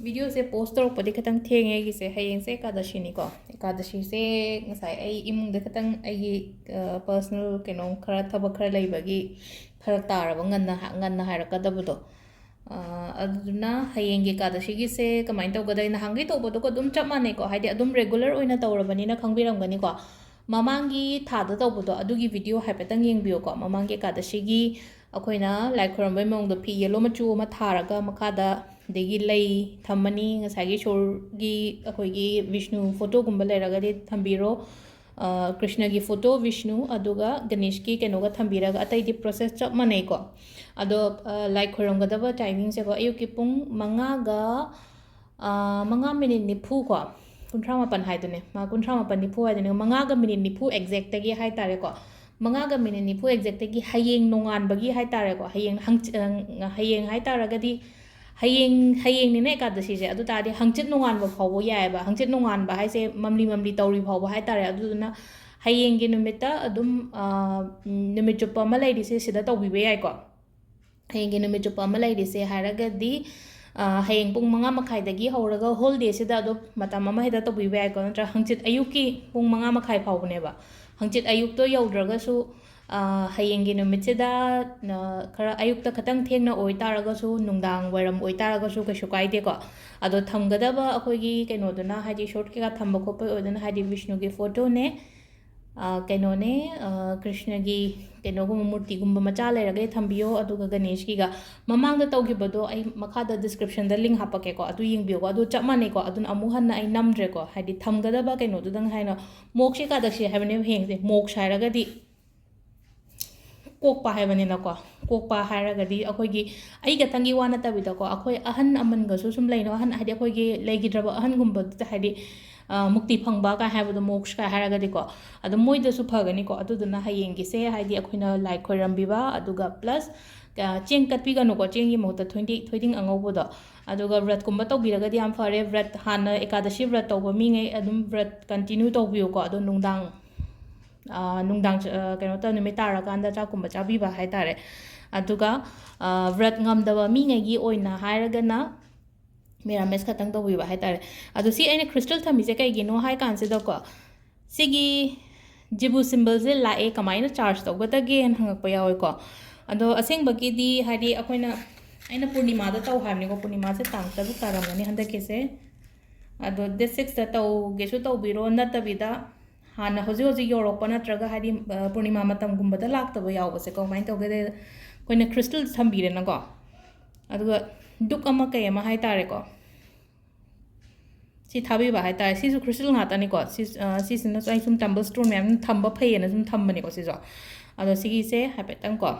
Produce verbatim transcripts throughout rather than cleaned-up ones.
ꯚꯤꯗꯤꯑꯣꯁꯦ ꯄꯣꯁ ꯇꯧꯔꯛꯄꯗꯤ ꯈꯤꯇꯪ ꯊꯦꯡꯉꯦ ꯑꯩꯒꯤꯁꯦ꯫ ꯍꯌꯦꯡꯁꯦ ꯑꯦꯀꯥꯗꯁꯤꯅꯤꯀꯣ꯫ ꯑꯦꯀꯥꯗꯁꯤꯁꯦ ꯉꯁꯥꯏ ꯑꯩ ꯏꯃꯨꯡꯗ ꯈꯤꯇꯪ ꯑꯩꯒꯤ, ꯑ, ꯄꯔꯁꯅꯦꯜ ꯀꯩꯅꯣ ꯈꯔ, ꯊꯕꯛ ꯈꯔ ꯂꯩꯕꯒꯤ ꯐꯔꯛ ꯇꯥꯔꯕ, ꯉꯟꯅ ꯍꯥ-, ꯉꯟꯅ ꯍꯥꯏꯔꯛꯀꯗꯕꯗꯣ꯫ ꯑ, ꯑꯗꯨꯗꯨꯅ ꯍꯌꯦꯡꯒꯤ ꯑꯦꯀꯥꯗꯁꯤꯒꯤꯁꯦ ꯀꯃꯥꯏꯅ ꯇꯧꯒꯗꯒꯦ? ꯅꯍꯥꯟꯈꯩ ꯇꯧꯕꯗꯨꯒ ꯑꯗꯨꯝ ꯆꯞ ꯃꯥꯟꯅꯩꯀꯣ, ꯍꯥꯏꯗꯤ ꯑꯗꯨꯝ ꯔꯦꯒꯨꯂꯔ ꯑꯣꯏꯅ ꯇꯧꯔꯕꯅꯤꯅ ꯈꯪꯕꯤꯔꯝꯒꯅꯤꯀꯣ꯫ ꯃꯃꯥꯡꯒꯤ ꯊꯥꯗ ꯇꯧꯕꯗꯣ, ꯑꯗꯨꯒꯤ ꯚꯤꯗꯤꯑꯣ ꯍꯥꯏꯐꯦꯠꯇꯪ ꯌꯦꯡꯕꯤꯌꯨꯀꯣ꯫ ꯃꯃꯥꯡꯒꯤ ꯑꯦꯀꯥꯗꯁꯤꯒꯤ ꯑꯩꯈꯣꯏꯅ ꯂꯥꯏ ꯈꯣꯏꯔꯝꯕꯩ ꯃꯑꯣꯡꯗꯣ, ꯐꯤ ꯌꯦꯜꯂꯣ ꯃꯆꯨ ꯑꯃ ꯊꯥꯔꯒ ꯃꯈꯥꯗ, ꯑꯗꯒꯤ ꯂꯩ ꯊꯝꯃꯅꯤ, ꯉꯁꯥꯏꯒꯤ ꯏꯁꯣꯔꯒꯤ, ꯑꯩꯈꯣꯏꯒꯤ ꯕꯤꯁꯅꯨ ꯐꯣꯇꯣꯒꯨꯝꯕ ꯂꯩꯔꯒꯗꯤ ꯊꯝꯕꯤꯔꯣ, ꯑ, ꯀ꯭ꯔꯤꯁꯅꯒꯤ ꯐꯣꯇꯣ, ꯕꯤꯁꯅꯨ, ꯑꯗꯨꯒ ꯒꯅꯦꯁꯀꯤ ꯀꯩꯅꯣꯒ ꯊꯝꯕꯤꯔꯒ, ꯑꯇꯩꯗꯤ ꯄ꯭ꯔꯣꯁꯦꯁ ꯆꯞ ꯃꯥꯟꯅꯩꯀꯣ꯫ ꯑꯗꯣ, ꯑ, ꯂꯥꯏ ꯈꯣꯏꯔꯝꯒꯗꯕ ꯇꯥꯏꯃꯤꯡꯁꯦꯀꯣ, ꯑꯌꯨꯛꯀꯤ ꯄꯨꯡ ꯃꯉꯥꯒ, ꯑ, ꯃꯉꯥ ꯃꯤꯅꯤꯠ ꯅꯤꯐꯨ ꯀꯣ, ꯀꯨꯟꯊ꯭ꯔꯥ ꯃꯥꯄꯟ ꯍꯥꯏꯗꯨꯅꯦ, ꯃꯥ ꯀꯨꯟꯊ꯭ꯔꯥ ꯃꯥꯄꯟ, ꯅꯤꯐꯨ ꯍꯥꯏꯗꯨꯅꯦ, ꯃꯉꯥꯒ ꯃꯤꯅꯤꯠ ꯅꯤꯐꯨ ꯑꯦꯛꯖꯦꯛꯇꯒꯤ ꯍꯥꯏꯇꯥꯔꯦꯀꯣ, ꯃꯉꯥꯒ ꯃꯤꯅꯤꯠ ꯅꯤꯐꯨ ꯑꯦꯛꯖꯦꯛꯇꯒꯤ ꯍꯌꯦꯡ ꯅꯣꯡꯉꯥꯟꯕꯒꯤ ꯍꯥꯏꯇꯥꯔꯦꯀꯣ, ꯍꯌꯦꯡ ꯍꯪꯆ-, ꯑ, ꯍꯌꯦꯡ ꯍꯥꯏꯇꯥꯔꯒꯗꯤ, ꯍꯌꯦꯡ, ꯍꯌꯦꯡꯅꯤꯅ ꯑꯦꯀꯥꯗꯁꯤꯁꯦ, ꯑꯗꯨ ꯇꯥꯔꯗꯤ ꯍꯪꯆꯤꯠ ꯅꯣꯡꯉꯥꯟꯕ ꯐꯥꯎꯕ ꯌꯥꯏꯑꯕ꯫ ꯍꯪꯆꯤꯠ ꯅꯣꯡꯉꯥꯟꯕ ꯍꯥꯏꯁꯦ ꯃꯝꯂꯤ ꯃꯝꯂꯤ ꯇꯧꯔꯤ ꯐꯥꯎꯕ ꯍꯥꯏꯇꯥꯔꯦ꯫ ꯑꯗꯨꯗꯨꯅ ꯍꯌꯦꯡꯒꯤ ꯅꯨꯃꯤꯠꯇ ꯑꯗꯨꯝ, ꯑ, ꯎꯝ, ꯅꯨꯃꯤꯠ ꯆꯨꯞꯄ ꯑꯃ ꯂꯩꯔꯤꯁꯦ ꯁꯤꯗ ꯇꯧꯕꯤꯕ ꯌꯥꯏꯀꯣ꯫ ꯍꯌꯦꯡꯒꯤ ꯅꯨꯃꯤꯠ ꯆꯨꯞꯄ ꯑꯃ ꯂꯩꯔꯤꯁꯦ ꯍꯥꯏꯔꯒꯗꯤ, ꯑ, ꯍꯌꯦꯡ ꯄꯨꯡ ꯃꯉꯥ ꯃꯈꯥꯏꯗꯒꯤ ꯍꯧꯔꯒ ꯍꯣꯜ ꯗꯦꯁꯤꯗ ꯑꯗꯨꯝ ꯃꯇꯝ ꯑꯃ ꯍꯦꯛꯇ ꯇꯧꯕꯤꯕ ꯌꯥꯏꯀꯣ, ꯅꯠꯇ꯭ꯔꯒ ꯍꯪꯆꯤꯠ ꯑꯌꯨꯛꯀꯤ ꯄꯨꯡ ꯃꯉꯥ ꯃꯈꯥꯏ ꯐꯥꯎꯕꯅꯦꯕ꯫ ꯍꯪꯆꯤꯠ ꯑꯌꯨꯛꯇꯣ ꯌꯧꯗ꯭ꯔꯒꯁꯨ, ꯑ, ꯍꯌꯦꯡꯒꯤ ꯅꯨꯃꯤꯠꯁꯤꯗ, ꯑ, ꯈꯔ ꯑꯌꯨꯛꯇ ꯈꯤꯇꯪ ꯊꯦꯡꯅ ꯑꯣꯏꯇꯥꯔꯒꯁꯨ, ꯅꯨꯡꯗꯥꯡ ꯋꯥꯏꯔꯝ ꯑꯣꯏꯇꯥꯔꯒꯁꯨ ꯀꯩꯁꯨ ꯀꯥꯏꯗꯦꯀꯣ꯫ ꯑꯗꯣ ꯊꯝꯒꯗꯕ ꯑꯩꯈꯣꯏꯒꯤ ꯀꯩꯅꯣꯗꯨꯅ, ꯍꯥꯏꯗꯤ ꯏꯁꯣꯔ ꯀꯩꯀꯥ ꯊꯝꯕ ꯈꯣꯠꯄ ꯑꯣꯏꯗꯅ, ꯍꯥꯏꯗꯤ ꯕꯤꯁꯅꯨꯒꯤ ꯐꯣꯇꯣꯅꯦ, ꯑ, ꯀꯩꯅꯣꯅꯦ, ꯑ, ꯀ꯭ꯔꯤꯁꯅꯒꯤ ꯀꯩꯅꯣꯒꯨꯝꯕ, ꯃꯨꯔꯇꯤꯒꯨꯝꯕ ꯃꯆꯥ ꯂꯩꯔꯒꯗꯤ ꯊꯝꯕꯤꯌꯣ, ꯑꯗꯨꯒ ꯒꯅꯦꯁꯀꯤꯒ꯫ ꯃꯃꯥꯡꯗ ꯇꯧꯈꯤꯕꯗꯣ ꯑꯩ ꯃꯈꯥꯗ ꯗꯤꯁꯀ꯭ꯔꯤꯞꯁꯟꯗ ꯂꯤꯡ ꯍꯥꯞꯄꯛꯀꯦꯀꯣ, ꯑꯗꯨ ꯌꯦꯡꯕꯤꯌꯨꯀꯣ꯫ ꯑꯗꯨ ꯆꯞ ꯃꯥꯟꯅꯩꯀꯣ, ꯑꯗꯨꯅ ꯑꯃꯨꯛ ꯍꯟꯅ ꯑꯩ ꯅꯝꯗ꯭ꯔꯦꯀꯣ, ꯍꯥꯏꯗꯤ ꯊꯝꯒꯗꯕ ꯀꯩꯅꯣꯗꯨꯗꯪ ꯍꯥꯏꯅ꯫ ꯃꯣꯛꯁ ꯑꯦꯀꯥꯗꯁꯤ ꯍꯥꯏꯕꯅꯦꯕ ꯍꯌꯦꯡꯁꯦ꯫ ꯃꯣꯛꯁ ꯍꯥꯏꯔꯒꯗꯤ ꯀꯣꯛꯄ ꯍꯥꯏꯕꯅꯤꯅꯀꯣ꯫ ꯀꯣꯛꯄ ꯍꯥꯏꯔꯒꯗꯤ ꯑꯩꯈꯣꯏꯒꯤ, ꯑꯩ ꯈꯛꯇꯪꯒꯤ ꯋꯥ ꯅꯠꯇꯕꯤꯗꯀꯣ, ꯑꯩꯈꯣꯏ ꯑꯍꯟ ꯑꯃꯟꯒꯁꯨ ꯁꯨꯝ ꯂꯩꯅ, ꯑꯍꯟ ꯍꯥꯏꯗꯤ ꯑꯩꯈꯣꯏꯒꯤ ꯂꯩꯈꯤꯗ꯭ꯔꯕ ꯑꯍꯟꯒꯨꯝꯕꯗꯨꯗ, ꯍꯥꯏꯗꯤ, ꯑ, ꯃꯨꯛꯇꯤ ꯐꯪꯕ ꯀꯥꯏ ꯍꯥꯏꯕꯗꯣ, ꯃꯣꯛꯁ ꯀꯥꯏ ꯍꯥꯏꯔꯒꯗꯤꯀꯣ, ꯑꯗꯨꯝ ꯃꯣꯏꯗꯁꯨ ꯐꯒꯅꯤꯀꯣ꯫ ꯑꯗꯨꯗꯨꯅ ꯍꯌꯦꯡꯒꯤꯁꯦ, ꯍꯥꯏꯗꯤ ꯑꯩꯈꯣꯏꯅ ꯂꯥꯏ ꯈꯣꯏꯔꯝꯕꯤꯕ, ꯑꯗꯨꯒ ꯄ꯭ꯂꯁ, ꯑ, ꯆꯦꯡ ꯀꯠꯄꯤꯒꯅꯨꯀꯣ, ꯆꯦꯡꯒꯤ ꯃꯍꯨꯠꯇ ꯊꯣꯏꯗꯤꯡ, ꯊꯣꯏꯗꯤꯡ ꯑꯉꯧꯕꯗꯣ꯫ ꯑꯗꯨꯒ ꯕ꯭ꯔꯠꯀꯨꯝꯕ ꯇꯧꯕꯤꯔꯒꯗꯤ ꯌꯥꯝ ꯐꯔꯦ꯫ ꯕ꯭ꯔꯠ, ꯍꯥꯟꯅ ꯑꯦꯀꯥꯗꯁꯤ ꯕ꯭ꯔꯠ ꯇꯧꯕ ꯃꯤꯉꯩ ꯑꯗꯨꯝ ꯕ꯭ꯔꯠ ꯀꯟꯇꯤꯅ꯭ꯌꯨ ꯇꯧꯕꯤꯌꯨꯀꯣ꯫ ꯑꯗꯣ ꯅꯨꯡꯗꯥꯡ, ꯑ, ꯅꯨꯡꯗꯥꯡ ꯆ-, ꯑ, ꯀꯩꯅꯣ ꯇꯧ, ꯅꯨꯃꯤꯠ ꯇꯥꯔꯀꯥꯟꯗ ꯆꯥꯛꯀꯨꯝꯕ ꯆꯥꯕꯤꯕ ꯍꯥꯏꯇꯥꯔꯦ꯫ ꯑꯗꯨꯒ, ꯑ, ꯕ꯭ꯔꯠ ꯉꯝꯗꯕ ꯃꯤꯉꯩꯒꯤ ꯑꯣꯏꯅ ꯍꯥꯏꯔꯒꯅ, ꯃꯦꯔꯥꯃꯦꯁ ꯈꯛꯇꯪ ꯇꯧꯕꯤꯕ ꯍꯥꯏꯇꯥꯔꯦ꯫ ꯑꯗꯣ ꯁꯤ ꯑꯩꯅ ꯈ꯭ꯔꯤꯁꯇꯜ ꯊꯝꯃꯤꯁꯦ ꯀꯩꯒꯤꯅꯣ ꯍꯥꯏ ꯀꯥꯟꯁꯤꯗꯀꯣ, ꯁꯤꯒꯤ ꯖꯤꯕꯨ ꯁꯤꯝꯕꯜꯁꯦ ꯂꯥꯛꯑꯦ, ꯀꯃꯥꯏꯅ ꯆꯥꯔꯖ ꯇꯧꯒꯗꯒꯦꯅ ꯍꯪꯉꯛꯄ ꯌꯥꯎꯋꯦꯀꯣ꯫ ꯑꯗꯣ ꯑꯁꯦꯡꯕꯒꯤꯗꯤ ꯍꯥꯏꯗꯤ ꯑꯩꯈꯣꯏꯅ, ꯑꯩꯅ ꯄꯨꯔꯅꯤꯃꯥꯗ ꯇꯧ ꯍꯥꯏꯕꯅꯤꯀꯣ, ꯄꯨꯔꯅꯤꯃꯥꯁꯦ ꯇꯥꯡ ꯇꯔꯨꯛ ꯇꯥꯔꯝꯒꯅꯤ ꯍꯟꯗꯛꯀꯤꯁꯦ꯫ ꯑꯗꯣ ꯗꯦꯠ ꯁꯤꯛꯁꯇ ꯇꯧꯒꯦꯁꯨ ꯇꯧꯕꯤꯔꯣ, ꯅꯠꯇꯕꯤꯗ ꯍꯥꯟꯅ ꯍꯧꯖꯤꯛ ꯍꯧꯖꯤꯛ ꯌꯧꯔꯛꯄ ꯅꯠꯇ꯭ꯔꯒ ꯍꯥꯏꯗꯤ ꯄꯨꯔꯅꯤꯃꯥ ꯃꯇꯝꯒꯨꯝꯕꯗ ꯂꯥꯛꯇꯕ ꯌꯥꯎꯕꯁꯦꯀꯣ, ꯀꯃꯥꯏꯅ ꯇꯧꯒꯦꯗ ꯑꯩꯈꯣꯏꯅ ꯈ꯭ꯔꯤꯁꯇꯜ ꯊꯝꯕꯤꯔꯦꯅꯀꯣ, ꯑꯗꯨꯒ ꯗꯨꯛ ꯑꯃ ꯀꯩ ꯑꯃ ꯍꯥꯏꯇꯥꯔꯦꯀꯣ, ꯁꯤ ꯊꯥꯕꯤꯕ ꯍꯥꯏꯇꯥꯔꯦ꯫ ꯁꯤꯁꯨ ꯈ꯭ꯔꯤꯁꯇꯜ ꯉꯥꯛꯇꯅꯤꯀꯣ꯫ ꯁꯤ, ꯑ, ꯁꯤꯁꯤꯅꯁꯨ ꯑꯩ ꯁꯨꯝ ꯇꯝꯕꯜ ꯁ꯭ꯇꯣꯟ ꯃꯌꯥꯝ ꯊꯝꯕ ꯐꯩꯌꯦꯅ ꯁꯨꯝ ꯊꯝꯕꯅꯤꯀꯣ ꯁꯤꯁꯨ꯫ ꯑꯗꯣ ꯁꯤꯒꯤꯁꯦ ꯍꯥꯏꯐꯦꯠꯇꯪꯀꯣ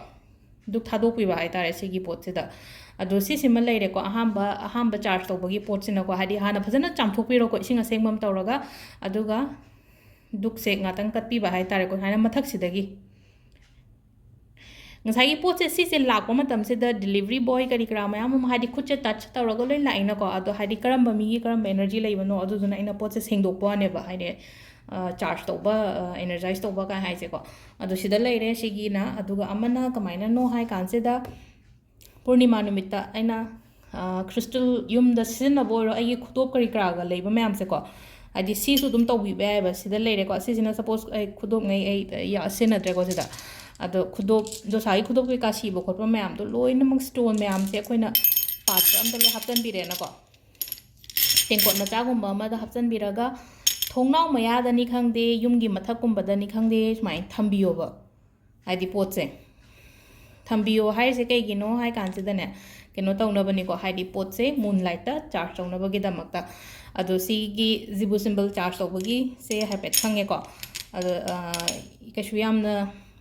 ꯗꯨꯛ ꯊꯥꯗꯣꯛꯄꯤꯕ ꯍꯥꯏꯇꯥꯔꯦ ꯁꯤꯒꯤ ꯄꯣꯠꯁꯤꯗ꯫ ꯑꯗꯣ ꯁꯤꯁꯤꯃ ꯂꯩꯔꯦꯀꯣ, ꯑꯍꯥꯟꯕ, ꯑꯍꯥꯟꯕ ꯆꯥꯔꯖ ꯇꯧꯕꯒꯤ ꯄꯣꯠꯁꯤꯅꯀꯣ, ꯍꯥꯏꯗꯤ ꯍꯥꯟꯅ ꯐꯖꯅ ꯆꯥꯝꯊꯣꯛꯄꯤꯔꯣꯀꯣ ꯏꯁꯤꯡ ꯑꯁꯦꯡꯕ ꯑꯃ ꯇꯧꯔꯒ, ꯑꯗꯨꯒ ꯗꯨꯛꯁꯦ ꯉꯥꯛꯇꯪ ꯀꯠꯄꯤꯕ ꯍꯥꯏꯇꯥꯔꯦꯀꯣ, ꯁꯨꯃꯥꯏꯅ ꯃꯊꯛꯁꯤꯗꯒꯤ꯫ ꯉꯁꯥꯏꯒꯤ ꯄꯣꯠꯁꯦ ꯁꯤꯁꯦ ꯂꯥꯛꯄ ꯃꯇꯝꯁꯤꯗ ꯗꯤꯂꯤꯚꯔꯤ ꯕꯣꯏ ꯀꯔꯤ ꯀꯔꯥ ꯃꯌꯥꯝ ꯑꯃ, ꯍꯥꯏꯗꯤ ꯈꯨꯠꯁꯦ ꯇꯆ ꯇꯧꯔꯒ ꯂꯣꯏ ꯂꯥꯛꯏꯅꯀꯣ꯫ ꯑꯗꯣ ꯍꯥꯏꯗꯤ ꯀꯔꯝꯕ ꯃꯤꯒꯤ ꯀꯔꯝꯕ ꯑꯦꯅꯔꯖꯤ ꯂꯩꯕꯅꯣ, ꯑꯗꯨꯗꯨꯅ ꯑꯩꯅ ꯄꯣꯠꯁꯦ ꯁꯦꯡꯗꯣꯛꯄ ꯋꯥꯅꯦꯕ, ꯍꯥꯏꯗꯤ ꯆꯥꯔꯖ ꯇꯧꯕ, ꯑꯦꯅꯔꯖꯥꯏꯁ ꯇꯧꯕ ꯀꯥꯏ ꯍꯥꯏꯁꯦꯀꯣ꯫ ꯑꯗꯣ ꯁꯤꯗ ꯂꯩꯔꯦ ꯁꯤꯒꯤꯅ꯫ ꯑꯗꯨꯒ ꯑꯃꯅ ꯀꯃꯥꯏꯅꯅꯣ ꯍꯥꯏ ꯀꯥꯟꯁꯤꯗ, ꯄꯨꯔꯅꯤꯃꯥ ꯅꯨꯃꯤꯠꯇ ꯑꯩꯅ, ꯑ, ꯈ꯭ꯔꯤꯁꯇꯜ ꯌꯨꯝꯗ ꯁꯤꯖꯤꯟꯅꯕ ꯑꯣꯏꯔꯣ, ꯑꯩꯒꯤ ꯈꯨꯗꯣꯞ ꯀꯔꯤ ꯀꯔꯥꯒ ꯂꯩꯕ ꯃꯌꯥꯝꯁꯦꯀꯣ, ꯍꯥꯏꯗꯤ ꯁꯤꯁꯨ ꯑꯗꯨꯝ ꯇꯧꯕꯤꯕ ꯌꯥꯏꯑꯕ꯫ ꯁꯤꯗ ꯂꯩꯔꯦꯀꯣ, ꯁꯤꯁꯤꯅ ꯁꯄꯣꯁ ꯑꯩ ꯈꯨꯗꯣꯞꯉꯩ ꯑꯩ, ꯑꯩ ꯌꯥ-, ꯁꯤꯖꯤꯟꯅꯗ꯭ꯔꯦꯀꯣ ꯁꯤꯗ꯫ ꯑꯗꯣ ꯈꯨꯗꯣꯞ, ꯗꯣꯁꯥꯒꯤ ꯈꯨꯗꯣꯞ ꯀꯩꯀꯥ ꯁꯤꯕ ꯈꯣꯠꯄ ꯃꯌꯥꯝꯗꯣ ꯂꯣꯏꯅꯃꯛ ꯁ꯭ꯇꯣꯟ ꯃꯌꯥꯝꯁꯦ ꯑꯩꯈꯣꯏꯅ ꯄꯥꯇ꯭ꯔ ꯑꯝꯗ ꯂꯣꯏ ꯍꯥꯞꯆꯤꯟꯕꯤꯔꯦꯅꯀꯣ, ꯇꯦꯡꯀꯣꯠ ꯃꯆꯥꯒꯨꯝꯕ ꯑꯃꯗ ꯍꯥꯞꯆꯤꯟꯕꯤꯔꯒ ꯊꯣꯡꯅꯥꯎ ꯃꯌꯥꯗꯅꯤ ꯈꯪꯗꯦ, ꯌꯨꯝꯒꯤ ꯃꯊꯛꯀꯨꯝꯕꯗꯅꯤ ꯈꯪꯗꯦ, ꯁꯨꯃꯥꯏꯅ ꯊꯝꯕꯤꯌꯣꯕ꯫ ꯍꯥꯏꯗꯤ ꯄꯣꯠꯁꯦ ꯊꯝꯕꯤꯌꯣ ꯍꯥꯏꯔꯤꯁꯦ ꯀꯩꯒꯤꯅꯣ ꯍꯥꯏ ꯀꯥꯟꯁꯤꯗꯅꯦ, ꯀꯩꯅꯣ ꯇꯧꯅꯕꯅꯤꯀꯣ, ꯍꯥꯏꯗꯤ ꯄꯣꯠꯁꯦ ꯃꯨꯟ ꯂꯥꯏꯠꯇ ꯆꯥꯔꯖ ꯇꯧꯅꯕꯒꯤꯗꯃꯛꯇ꯫ ꯑꯗꯣ ꯁꯤꯒꯤ ꯖꯤꯕꯨ ꯁꯤꯝꯕꯜ ꯆꯥꯔꯖ ꯇꯧꯕꯒꯤꯁꯦ ꯍꯥꯏꯐꯦꯠ ꯈꯪꯉꯦꯀꯣ꯫ ꯑꯗꯣ, ꯑ, ꯀꯩꯁꯨ ꯌꯥꯝꯅ,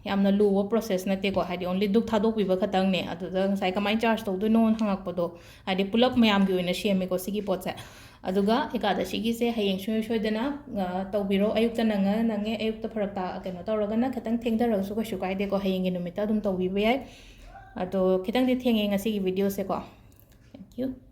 ꯌꯥꯝꯅ ꯂꯨꯕ ꯄ꯭ꯔꯣꯁꯦꯁ ꯅꯠꯇꯦꯀꯣ, ꯍꯥꯏꯗꯤ only ꯗꯨꯛ ꯊꯥꯗꯣꯛꯄꯤꯕ ꯈꯛꯇꯪꯅꯦ꯫ ꯑꯗꯨꯗ ꯉꯁꯥꯏ ꯀꯃꯥꯏꯅ ꯆꯥꯔꯖ ꯇꯧꯗꯣꯏꯅꯣꯅ ꯍꯪꯉꯛꯄꯗꯣ, ꯍꯥꯏꯗꯤ ꯄꯨꯂꯞ ꯃꯌꯥꯝꯒꯤ ꯑꯣꯏꯅ ꯁꯦꯝꯃꯦꯀꯣ ꯁꯤꯒꯤ ꯄꯣꯠꯁꯦ꯫ ꯑꯗꯨꯒ ꯑꯦꯀꯥꯗꯁꯤꯒꯤꯁꯦ ꯍꯌꯦꯡ ꯁꯨꯡꯁꯣꯏ ꯁꯣꯏꯗꯅ, ꯑ, ꯇꯧꯕꯤꯔꯣ꯫ ꯑꯌꯨꯛꯇ ꯅꯪꯉ-, ꯅꯪꯉꯦ, ꯑꯌꯨꯛꯇ ꯐꯔꯛ ꯇꯥ-, ꯀꯩꯅꯣ ꯇꯧꯔꯒꯅ ꯈꯤꯇꯪ ꯊꯦꯡꯊꯔꯒꯁꯨ ꯀꯩꯁꯨ ꯀꯥꯏꯗꯦꯀꯣ, ꯍꯌꯦꯡꯒꯤ ꯅꯨꯃꯤꯠꯇ ꯑꯗꯨꯝ ꯇꯧꯕꯤꯕ ꯌꯥꯏ꯫ ꯑꯗꯣ ꯈꯤꯇꯪꯗꯤ ꯊꯦꯡꯉꯦ ꯉꯁꯤꯒꯤ ꯚꯤꯗꯤꯑꯣꯁꯦꯀꯣ꯫ Thank you.